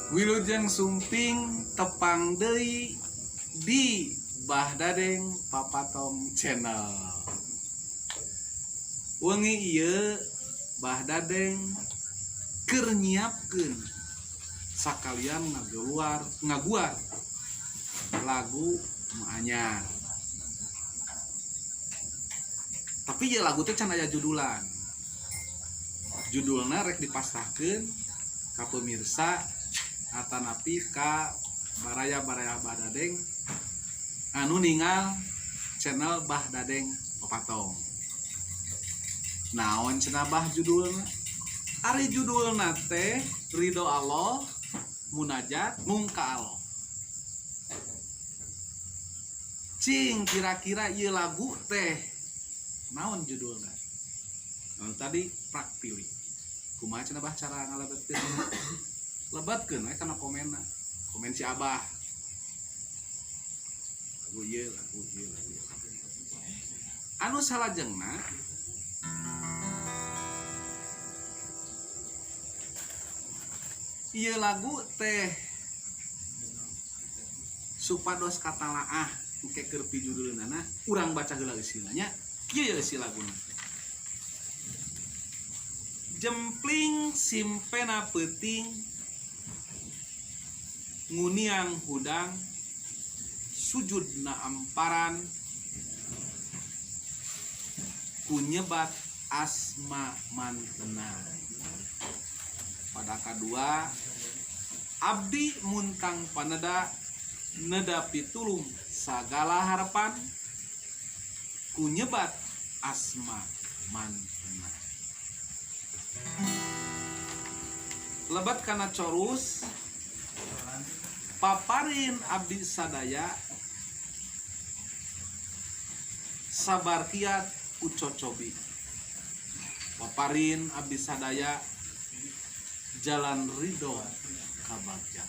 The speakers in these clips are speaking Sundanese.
Wilujeng sumping tepang deui di Bah Dadeng Papatong Channel. Wengi ieu Bah Dadeng keur nyiapkeun sakalian ngageluar ngaguar lagu nu anyar. Tapi ieu lagu teh can aya judulan. Judulna rek dipasrahkeun ka pemirsa atanapi ka baraya-baraya Bah Dadeng anu ningal channel Bah Dadeng Papatong. Naon cenah Bah judulna? Ari judulna teh Ridho Allah Munajat Mung ka Allah. Cing kira-kira ieu lagu teh naon judulna? Anu tadi prak pilih. Kumaha cenah Bah cara ngalebetkeun? Lebetkeun we kana komenna. Komen si Abah. Lagu ieu, lagu ieu, lagu ieu. Anu salajengna ieu lagu teh supados katalaah engke keur pijuduleunana urang baca heula eusina nya. Kieu eusi laguna. Jempling simpena peuting nguniang hudang sujud na amparan kunyebat asma mantena. Pada kadua abdi muntang paneda neda pitulung sagala harapan kunyebat asma mantena. Lebat kana corus paparin abdi sadaya sabar kiat ucocobi. Paparin abdi sadaya jalan ridho kabagja.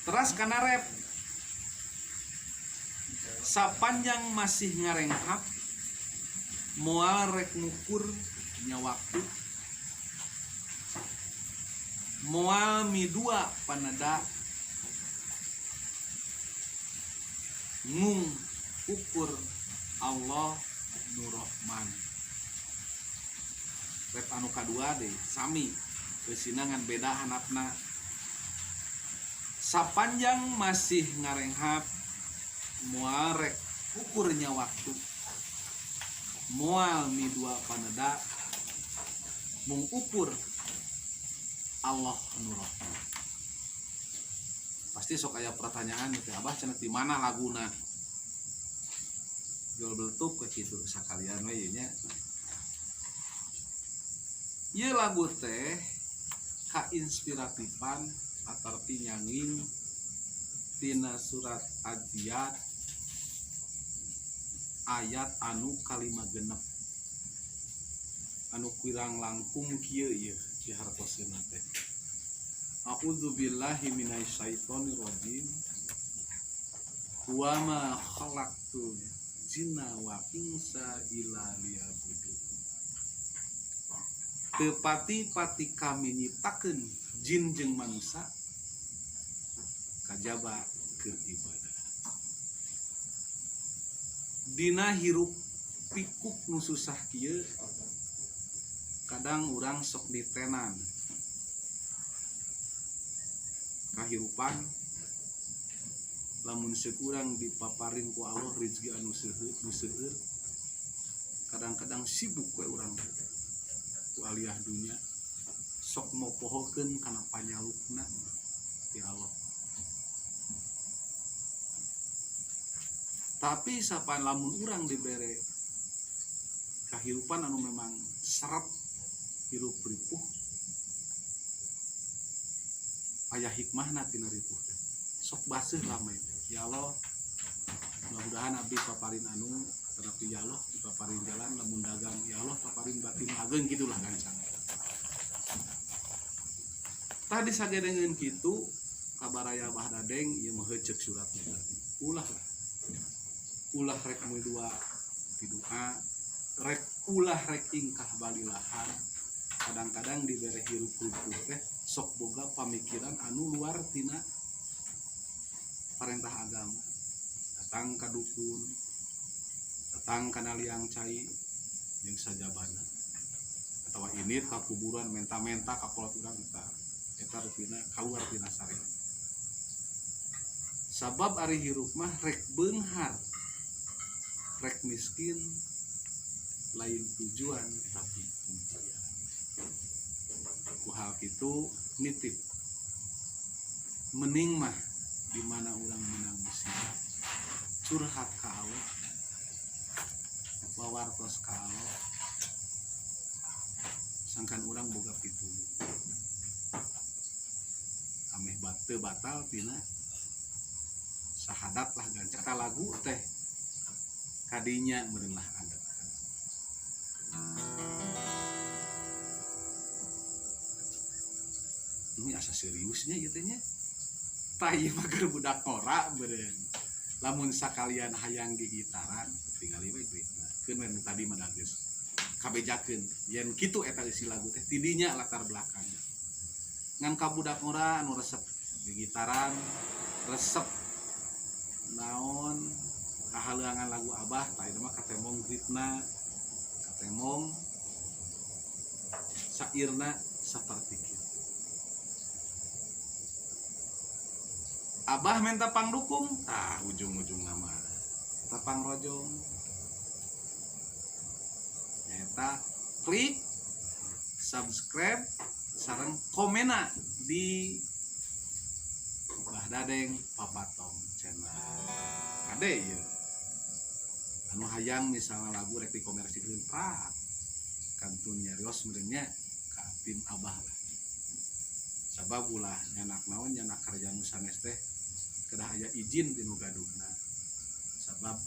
Teras kana rep sapanjang masih ngarenghap moal rek ngukur nya waktu moal midua paneda ngung ukur Allah Nurrahman. Rep anu kadua deh sami eusina ngan beda hanapna. Sapanjang masih ngarenghap moal rek ukurnya waktu moal midua paneda mung ukur Allah Nurrahman. Pasti sok aya pertanyaan teh Abah cenah di mana laguna? Jual beletuk ke kitu sakalian we ieu nya. Ieu lagu teh kainspiratifan atarpi nyanging tina surat Adiyat ayat anu kalima genep anu kurang langkung kieu ieu dihartoseunna teh. A'udzubillahi minasyaitonirrajim. Wa ma khalaqtul jinna wa insa illa liya'budun. Teu pati-pati kami nyiptakeun jin jeung manusia kajaba keur ibadah. Dina hirup pikuk nu susah kieu kadang urang sok ditenan kahirupan lamun sekurang dipaparin ku Allah rezeki anu seueur nu seueur kadang-kadang sibuk we urang ku aliyah dunya sok mopohokeun kana panyalukna ti Allah. Tapi sapan lamun urang dibere kahirupan anu memang seret hirup ripuh aya hikmahna tina ripuh teh sok baseuh lama itu. Ya Allah, mudah-mudahan abdi paparin anu tetapi ya Allah dipaparin jalan lamun dagang ya Allah paparin batin ageng gitulah gancang. Tadi sagedengeun kitu kabaraya Bah Dadeng ieu mah heuceuk suratna tadi. Ulah lah. Ulah rek moe dua pidua rek ulah rek ingkah balilahan Kadang-kadang dibere hirup rupuh teh sok boga pamikiran anu luar tina parentah agama. Datang ka dukun, datang kana liang cai jeung sajabana. Atawa init ka kuburan menta-menta ka kolot urang eta. Eta rupina kaluar tina syariat. Sabab ari hirup mah rek beunghar, rek miskin lain tujuan tapi ujian. Ku hal kitu nitip mening mah di mana urang menang musibah curhat ka Allah, wawartos ka Allah, sangkan urang boga pitulung ameh teu batal tina sahadat lah ganca. Eta lagu teh kadinya meureun lah ada. Ini asa seriusnya gitu nya. Tah ieu mah keur budak ngora meureun. Lamun sakalian hayang gigitaran tingali we gripna. Keun we tadi mah geus kabejakeun. Yen kitu eta eusi lagu teh tidinya latar belakangna. Ngan ka budak ngora anu resep gigitaran, resep naon kahaleuangan lagu Abah, tah ieu mah katemong gripna, katemong sairna saperti kitu. Abah minta pangdukung, tah ujung-ujung nama tapang rojong. Eta klik subscribe sareng komena di Bah Dadeng Papatong channel. Kade ieu. Anu hayang misalnya lagu rek dikomersilkeun prak kantun nyarios meureun nya ka tim Abah lah. Sabab ulah nyanak naon nyanak karya nu sanes teh kedah aya izin ti nu gaduhna. Sabab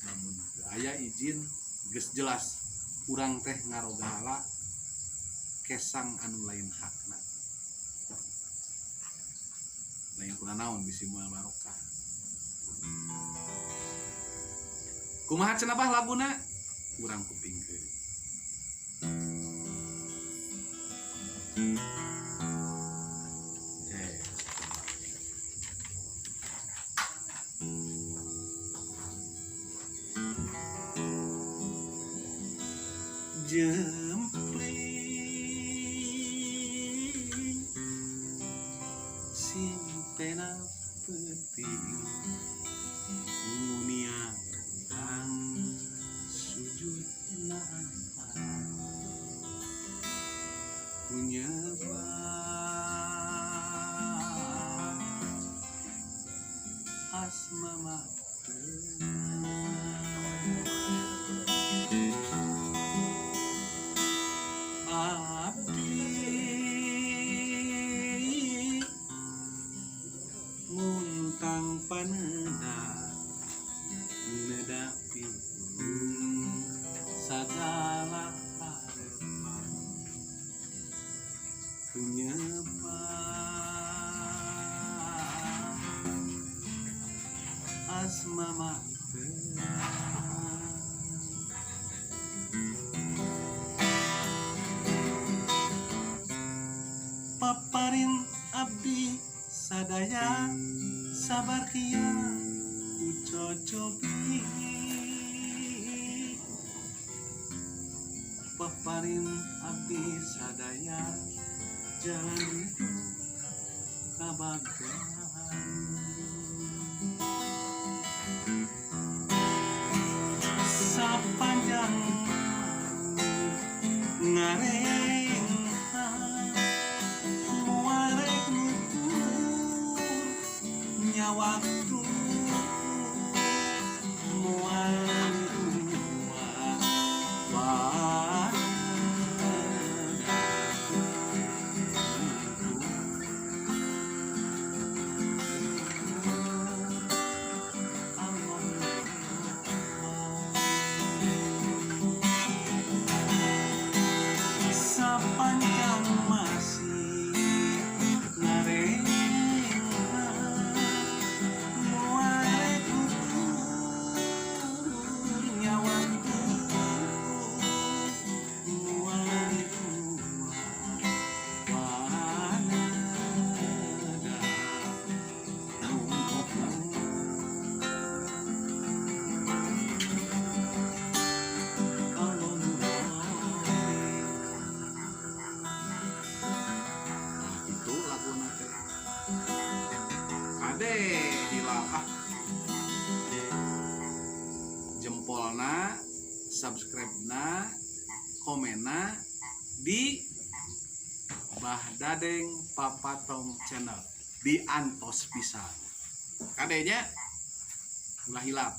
lamun teu aya izin geus jelas urang teh ngarogala kesang anu lain hakna. Lain kuna naon bisi moal barokah. Kumaha cenah bah laguna? Urang kupingkeun. Jempling simpena peuting nguniang kang sujud napa kunyebab asma matena abdi nguntang paneda neda pitulung sagala harepan kunyebab asma matena. Paparin abdi sadaya sabar kia ku cocobi. Paparin abdi sadaya jalan kabageuhan. Sapanjang ngareng muarek nutur nyawaktu mual na, subscribe na, komenna di Bah Dadeng Papatong Channel, diantos pisan. Kade nya, ulah hilap.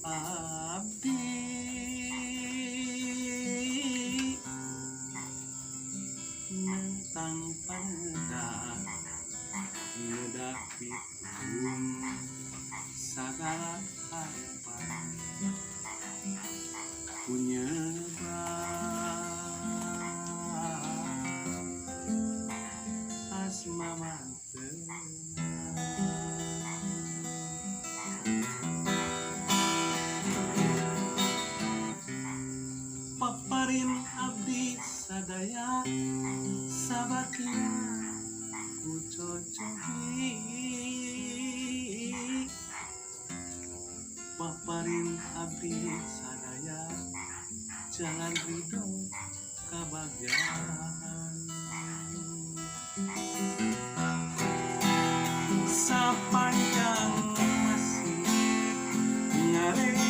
Abdi nentang paneda ngedah pitung sagala harapan kunyebab asma mantena. Paparin abdi sadaya sabakia ku cocobi, paparin abdi sadaya jalan ridho kabagjaan. Sapanjang masih ngarejo.